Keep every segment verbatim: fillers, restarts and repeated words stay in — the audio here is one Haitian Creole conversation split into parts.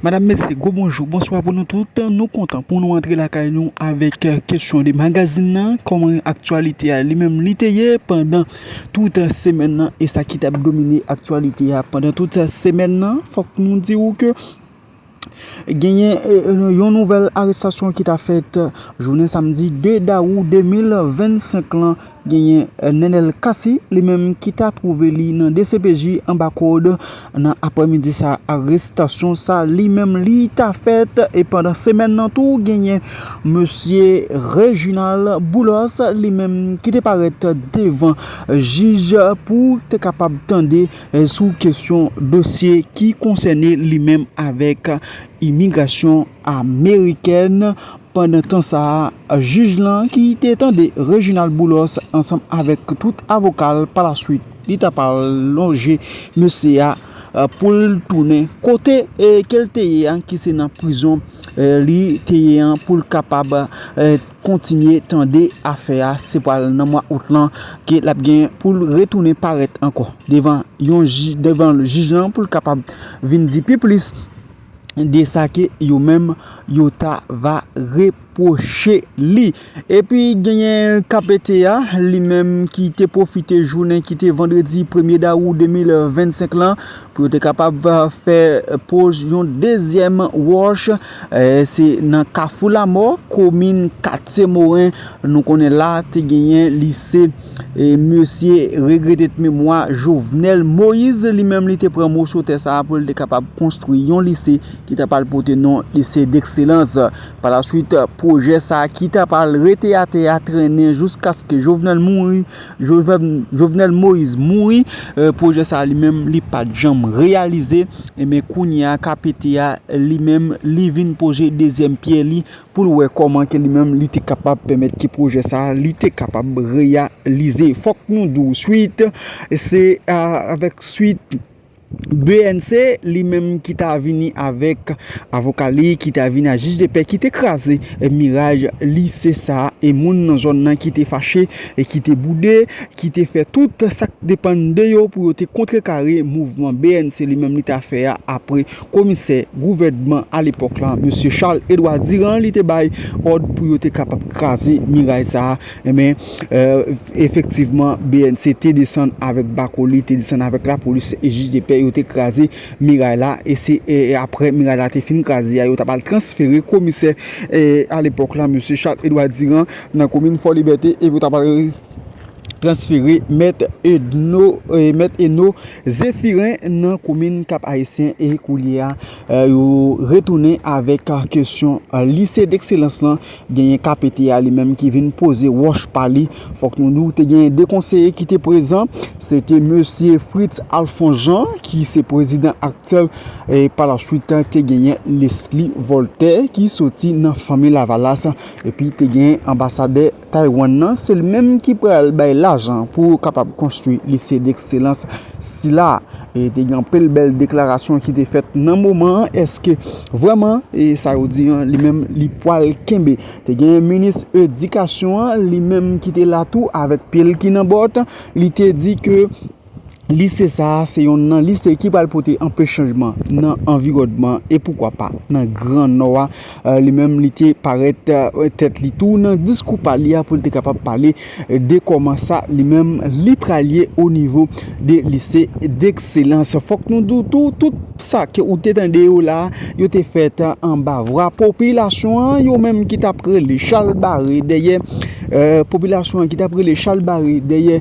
Madam, mesye, gwo bonjou, bonswa pou nou tout. Nou kontan pou nou antre lakay nou avèk kesyon de magazin nan. Kòman aktyalite a li menm li te ye pandan tout semèn nan e sa ki t ap domine aktyalite a pandan tout semèn nan? Fòk nou di w ke genyen yon nouvèl arestasyon ki ta fèt jounen samdi de dawou de mil vennsenk lan. Genyen Nenel Cassy, li menm ki ta twouve li nan D C P J anba kòd nan aprèmidi sa. Arestasyon sa li menm li ta fèt e pandan semèn nan tou genyen mesye Reginald Boulos, li menm ki te parèt devan jij pou te kapab tande sou kesyon dosye ki konsène li menm avèk imigrasyon amerikèn. Pandan tan sa a, jij lan ki te tande Reginald Boulos ansanm avèk tout avoka l pa la swit, li ta pral lonje mesye a pou l tounen kote ke l te ye a, ki se nan prizon li te ye an, pou l kapab kontinye tande afè a. Se pral nan mwa out lan ke l ap gen pou l retounen parèt ankò devan yon jij, devan jij lan pou l kapab vin di pi plis de sa ke yo menm yo ta va repwoche li. Epi genyen K P T A, li menm ki te pwofite jounen ki te vandredi premye dawou de mil vennsenk lan pou yo te kapab fè poz yon dezyèm wòch. Se nan Kafou Lamò, komin Katye Moren. Nou konnen la te genyen lise e mesye regrete memwa Jovenel Moïse, li menm li te pran moso tè sa a pou l te kapab konstwi yon lise ki ta pral pote non lise dekselans. Pa la swit, pwojè sa a ki ta pral rete atè a trennen jiskaske Jovenel mouri, Jovenel Moïse mouri. Pwojè sa a li menm li pa t janm reyalize. Ebyen kounye a K P T A li menm li vin poze dezyèm pyè li pou l wè kòman ke li menm li te kapab pèmèt ke pwojè sa a li te kapab reyalize. Fòk nou di w swit, se avèk swit B N C li menm ki ta vini avèk avoka li, ki ta vini a jij de pè, ki te kraze miraj lise sa a, e moun nan zòn nan ki te fache e ki te boude, ki te fè tout sa k depann de yo pou yo te kontrekare mouvman B N C li menm li ta fè a apre komisè gouvènman alepòk la, mesye Charles Edouard Durand, li te bay òd pou yo te kapab kraze miray sa a. Ebyen, efektivman, B N C te desann avèk bako li, te desann avèk lapolis e jij de pè, yo te kraze miray la. E se apre miray la te fin kraze a, yo ta pral transfere komisè alepòk la, mesye Charles Edouard Durand, nan komin Fò Libète, e yo ta pral transfere mèt Eno, mèt Eno Zephirin nan komin Kap Ayisyen. E koulye a, yo retounen avèk kesyon lise dekselans lan. Genyen K P T A li menm ki vin poze wòch pa li. Fòk nou di w te genyen de konseye ki te prezan. Se te mesye Fritz Alphonse Jean ki se prezidan aktyèl. E pa la swit te genyen Leslie Voltaire ki soti nan fanmi Lavalas. Epi te genyen anbasadè Taiwan nan, se li menm ki pral bay lajan pou kapab konstwi lise dekselans sila. E te gen anpil bèl deklarasyon ki te fèt nan moman an. Èske vrèman e sa yo di an li menm li pwal kenbe? Te gen minis edikasyon an li menm ki te la tou avèk pye l ki nan bòt. Li te di ke lise sa a se yonn nan lise ki pral pote anpil chanjman nan anviwònman e poukwa pa nan Gran Nò a. Li menm li te parèt tèt li tou nan diskou pa li a pou l te kapab pale de kòman sa li menm li pral ye o nivo de lise dekselans. Fòk nou di w tou, tout sa ke ou te tande yo la, yo te fèt anba vwa popilasyon an, yo menm ki t ap rele chalbare dèyè popilasyon an ki t ap rele chalbare dèyè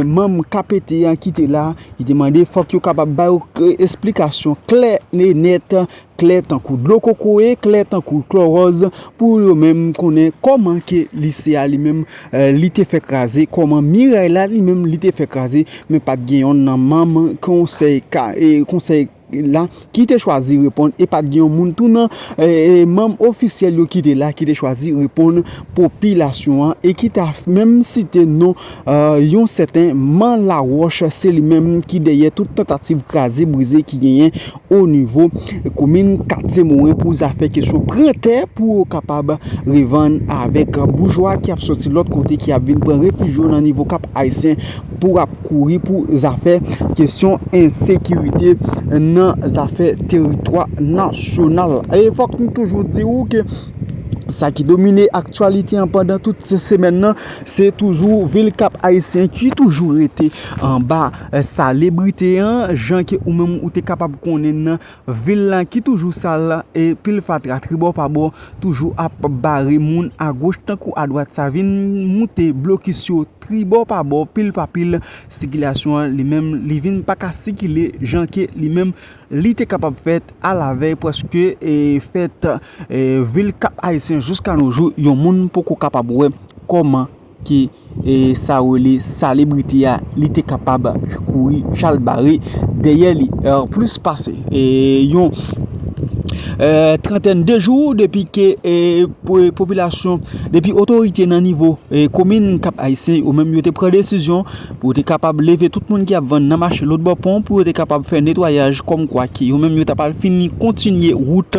manm K P T A ki te la, ki te mande fòk yo kapab ba yo esplikasyon klè e nèt, klè tankou dlo kokoye, klè tankou klòwòz, pou yo menm konnen kòman ke lise a li menm li te fè kraze, kòman miray la li menm li te fè kraze. Men pa t gen yonn nan manm konsèy ka e konsèy la ki te chwazi reponn, e pa t gen yon moun tou nan manm ofisyèl yo ki te la ki te chwazi reponn popilasyon an, e ki ta menm site non yon sèten Man Lawòch. Se li menm ki dèyè tout tantativ kraze brize ki genyen o nivo komin Katye Moren pou zafè kesyon pran tè pou yo kapab revann avèk boujwa ki ap soti lòt kote, ki ap vin pran refij yo nan nivo Kap Ayisyen pou ap kouri pou zafè kesyon ensekirite nan nan zafè teritwa nasyonal. E fòk nou toujou di ou ke sa ki domine aktyalite an pandan tout se semèn nan, se toujou vil Kap Ayisyen ki toujou rete anba, eh, salebrite an, jan ke ou menm ou te kapab konnen nan vil la ki toujou sal e pil fatra tribò pa bò, toujou ap bare moun agoch tankou adwat, sa vin moute blokis yo tribò pa bò, pil pa pil, sikilasyon an li menm li vin pa ka sikile jan ke li menm li te kapab fèt alavèy, prèske, e, fèt, e, vil Kap Ayisyen jiska no jou, yon moun poko kapab wè kòman ke, e, sa rele salebrite a, li te kapab kouri chalbare dèyè li, e, plis pase, e, yon, e, trantèn de jou depi ke, e, po-, popilasyon, depi otorite nan nivo, e, komin Kap Ayisyen yo menm yo te pran desizyon pou yo te kapab leve tout moun ki ap vann nan mache lòt bò pon, pou yo te kapab fè netwayaj, kòmkwa ke yo menm yo t ap al fini kontinye wout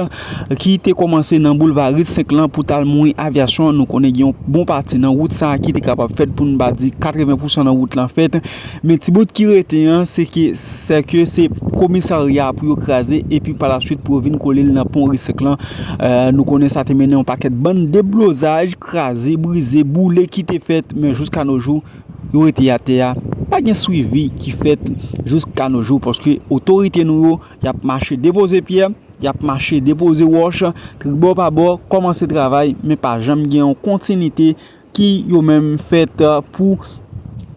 ki te kòmanse nan boulva Rit Senk lan pou t al Mouri Avyasyon. Nou konnen gen yon bon pati nan wout sa a ki te kapab fèt, pou n pa di katreven pousan nan wout lan fèt. Men ti bout ki rete an, se ke, se ke se komisarya pou yo kraze, epi pa la swit pou yo vin kole l nan pon Rit Senk lan. Eh, nou konnen sa te mennen yon pakèt bann deblozaj, kraze, brize, boule ki te fèt, men jiska no jou, yo rete atè a. Pa gen swivi ki fèt jiska no jou, paske otorite nou yo, y ap mache depoze pyè, y ap mache depoze wòch, tribò pa bò, kòmanse travay, men pa janm gen yon kontinite ki yo menm fèt, eh, pou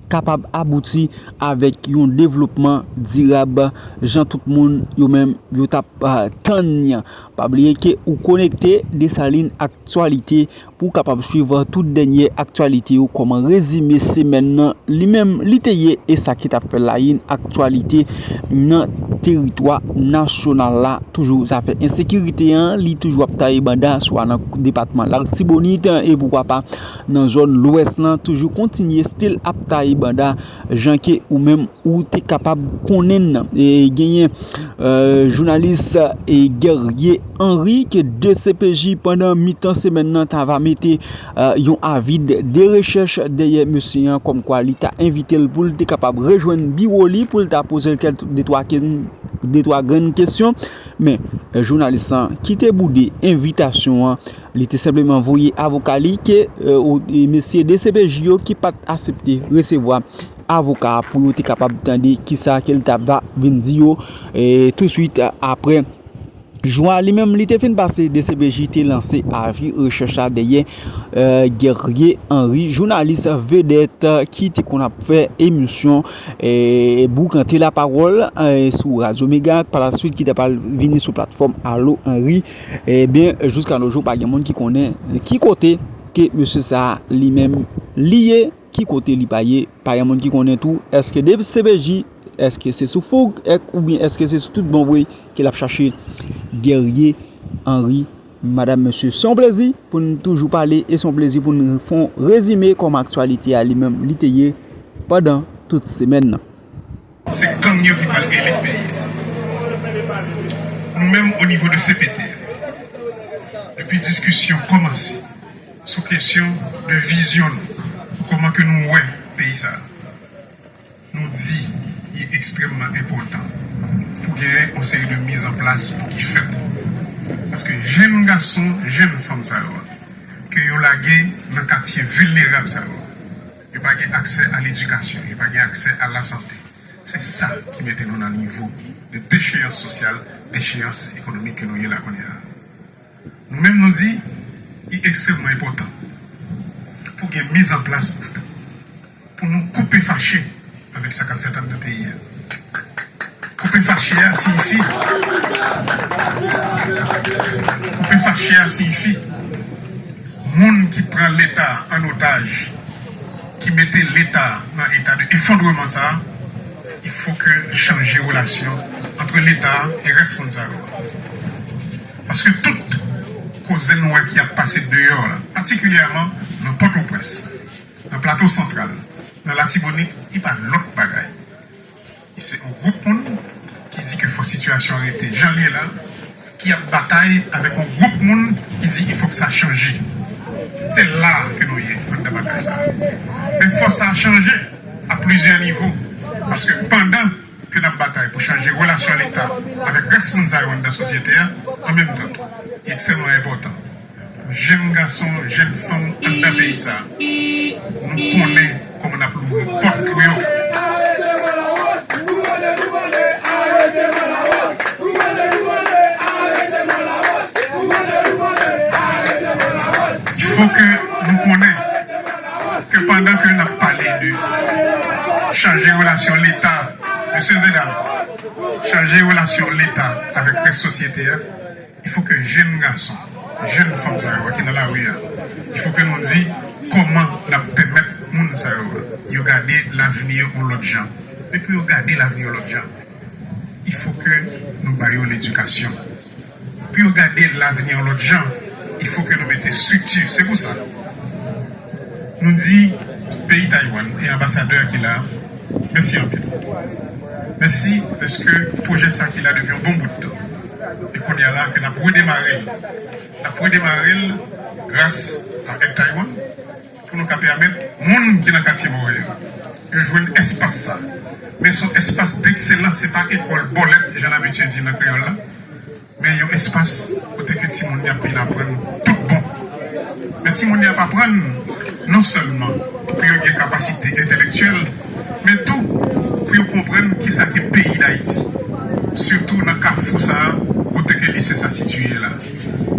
kapab abouti avèk yon devlopman dirab, jan tout moun yo menm yo t ap, eh, tann li an. Pa bliye ke ou konekte Desalin Aktyalite pou w kapab swiv tout dènye aktyalite yo, kòman rezime semèn nan li menm li te ye, e sa ki t ap fè la yin aktyalite nan teritwa nasyonal la. Toujou zafè ensekirite an, li toujou ap taye banda, swa nan depatman Latibonit, e poukwa pa nan zòn lwès lan, toujou kontinye still ap taye banda, jan ke ou menm ou te kapab konnen l. E genyen, eh, jounalis, eh, Guerrier Henry ke D C P J pandan mitan semèn nan ta va mete, eh, yon avi de, de rechèch dèyè mesye an, kòmkwa li ta envite l pou l te kapab rejwenn biwo li, pou l ta poze l kèk de twa ken-, de twa grenn kesyon. Men, eh, jounalis lan ki te boude envitasyon an, li te senpleman voye avoka li ke, eh, o-, e mesye D C P J yo ki pa t aksepte resevwa avoka a pou yo te kapab tande kisa ke l ta va vin di yo, eh, touswit apre jou a li menm li te fin pase, D C P J te lanse avi rechèch la dèyè, eh, Guerrier Henry, jounalis vedèt, eh, ki te konn ap fè emisyon, eh, Boukante Lapawòl, eh, sou Radyo Mega, pa la swit ki t ap al vini sou platfòm Alo Henry. Ebyen, jiska no jou, pa gen moun ki konnen ki kote ke mesye sa a li menm li ye, ki kote li pa ye, pa gen moun ki konnen tou, èske D C P J, èske se sou foug, èk-, oubyen èske se sou tout bon vre ke l ap chache Guerrier Henry, madanm, mesye. Se yon plezi pou n toujou pale e se yon plezi pou n fè yon rezime kòman aktyalite a li menm li te ye pandan tout semèn nan. Se gang yo ki pral elit peyi a. Nou menm, o nivo de C P T, depi diskisyon kòmanse sou kesyon de vizyon nou, kòman ke nou wè peyi sa a, nou di li ekstrèmman enpòtan pou genyen yon seri de mizanplas pou ki fèt. Paske jèn gason, jèn fanm sa yo, ke yo lage nan katye vilnerab sa yo, yo pa gen aksè a ledikasyon, yo pa gen aksè a lasante. Se sa ki mete nou nan nivo de decheyans sosyal, decheyans ekonomik ke nou ye la kounye a. Nou menm, nou di, li ekstrèmman enpòtan pou gen mizanplas pou fèt, pou nou koupe fache avèk sa k ap fèt anndan peyi a. Koupe fache a siyifi, koupe fache a siyifi moun ki pran Leta an otaj, ki mete Leta nan eta de efondreman sa a, il faut que chanje relasyon ant Leta e rès moun sa yo. Paske tout koze nou wè ki ap pase deyò la, patikilyèman nan Pòtoprens, nan Plato Santral, nan Latibonit, li pa lòt bagay. E se yon gwoup moun ki di ke fò sitiyasyon an rete jan l ye la, ki ap batay avèk yon gwoup moun ki di il faut que sa chanje. Se la ke nou ye anndan batay sa a. Men fò sa chanje a plizyè nivo. Paske pandan n ap batay pou chanje relasyon Leta avèk rès moun sa yo anndan sosyete a, an menm tan tou, li ekstrèmman enpòtan pou jèn gason, jèn fanm anndan peyi sa a, nou konnen kòman n ap louvri pòt pou yo. Il faut que nou konnen ke pandan ke n ap pale de chanje relasyon Leta, mesye e dam, chanje relasyon Leta avèk rès sosyete a, il faut que jèn gason, jèn fanm sa yo ki nan lari a, il faut que nou di kòman n ap pèmèt moun sa yo, yo gade lavni yo yon lòt jan. Men pou yo gade lavni yo lòt jan, il faut que nou ba yo ledikasyon. Pou yo gade lavni yon lòt jan, il faut que nou mete estrikti. Se pou sa, nou di peyi Taiwan e anbasadè a ki la, mèsi anpil. Mèsi, paske pwojè sa ki la depi yon bon bout tan. E kounye a la, ke n ap redemare l. N ap redemare l gras a Air Taiwan, pou nou ka pèmèt moun ki nan katye Montréal yo jwenn espas sa. Men se yon espas dekselans, se pa ekòl bòlèt, jan n abitye di nan kreyòl la, men yon espas kote ke timoun yo ap vin aprann tout bon. Men timoun yo ap aprann non sèlman pou yo gen kapasite entèlektyèl, men tou pou yo konprann kisa ke peyi Dayiti, sitou nan kafou sa a, kote ke lise sa sitiye la.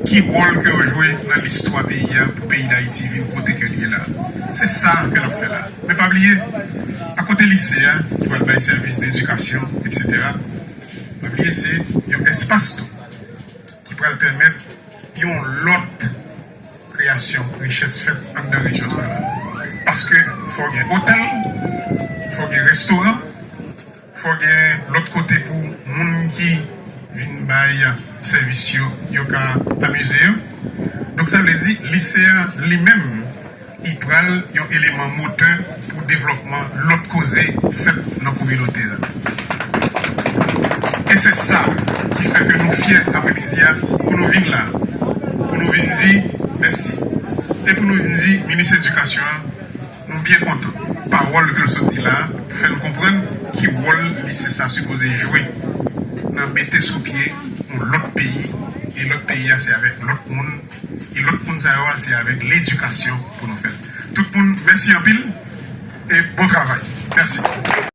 Ki wòl ke yo jwe nan listwa peyi a pou peyi Dayiti vin kote ke l ye la. Se sa ke n ap fè la. Men pa bliye, akote lise a, ki pral bay sèvis de edikasyon, etsetera, pa bliye se yon espas tou ki pral pèmèt yon lòt kreyasyon richès fèt anndan rejyon sa la. Paske fò gen otèl, fò gen restoran, fò gen lòt kote pou moun ki vin bay sèvis yo, yo ka amize yo. Donk, sa vle di, lise a li menm, li pral yon eleman motè pou devlòpman lòt koze fèt nan kominote a. E se sa ki fè ke nou fyè apremidi a pou nou vin la, pou nou vin di mèsi. E pou nou vin di minis edikasyon an, nou byen kontan pawòl ke l sot di la a, pou fè n konprann ki wòl lise sa sipoze jwe nan mete sou pye yon lòt peyi, e lòt peyi a se avèk lòt moun, e lòt moun sa yo a se avèk ledikasyon pou nou fè l. Tout moun, mèsi anpil e bon travay. Mèsi.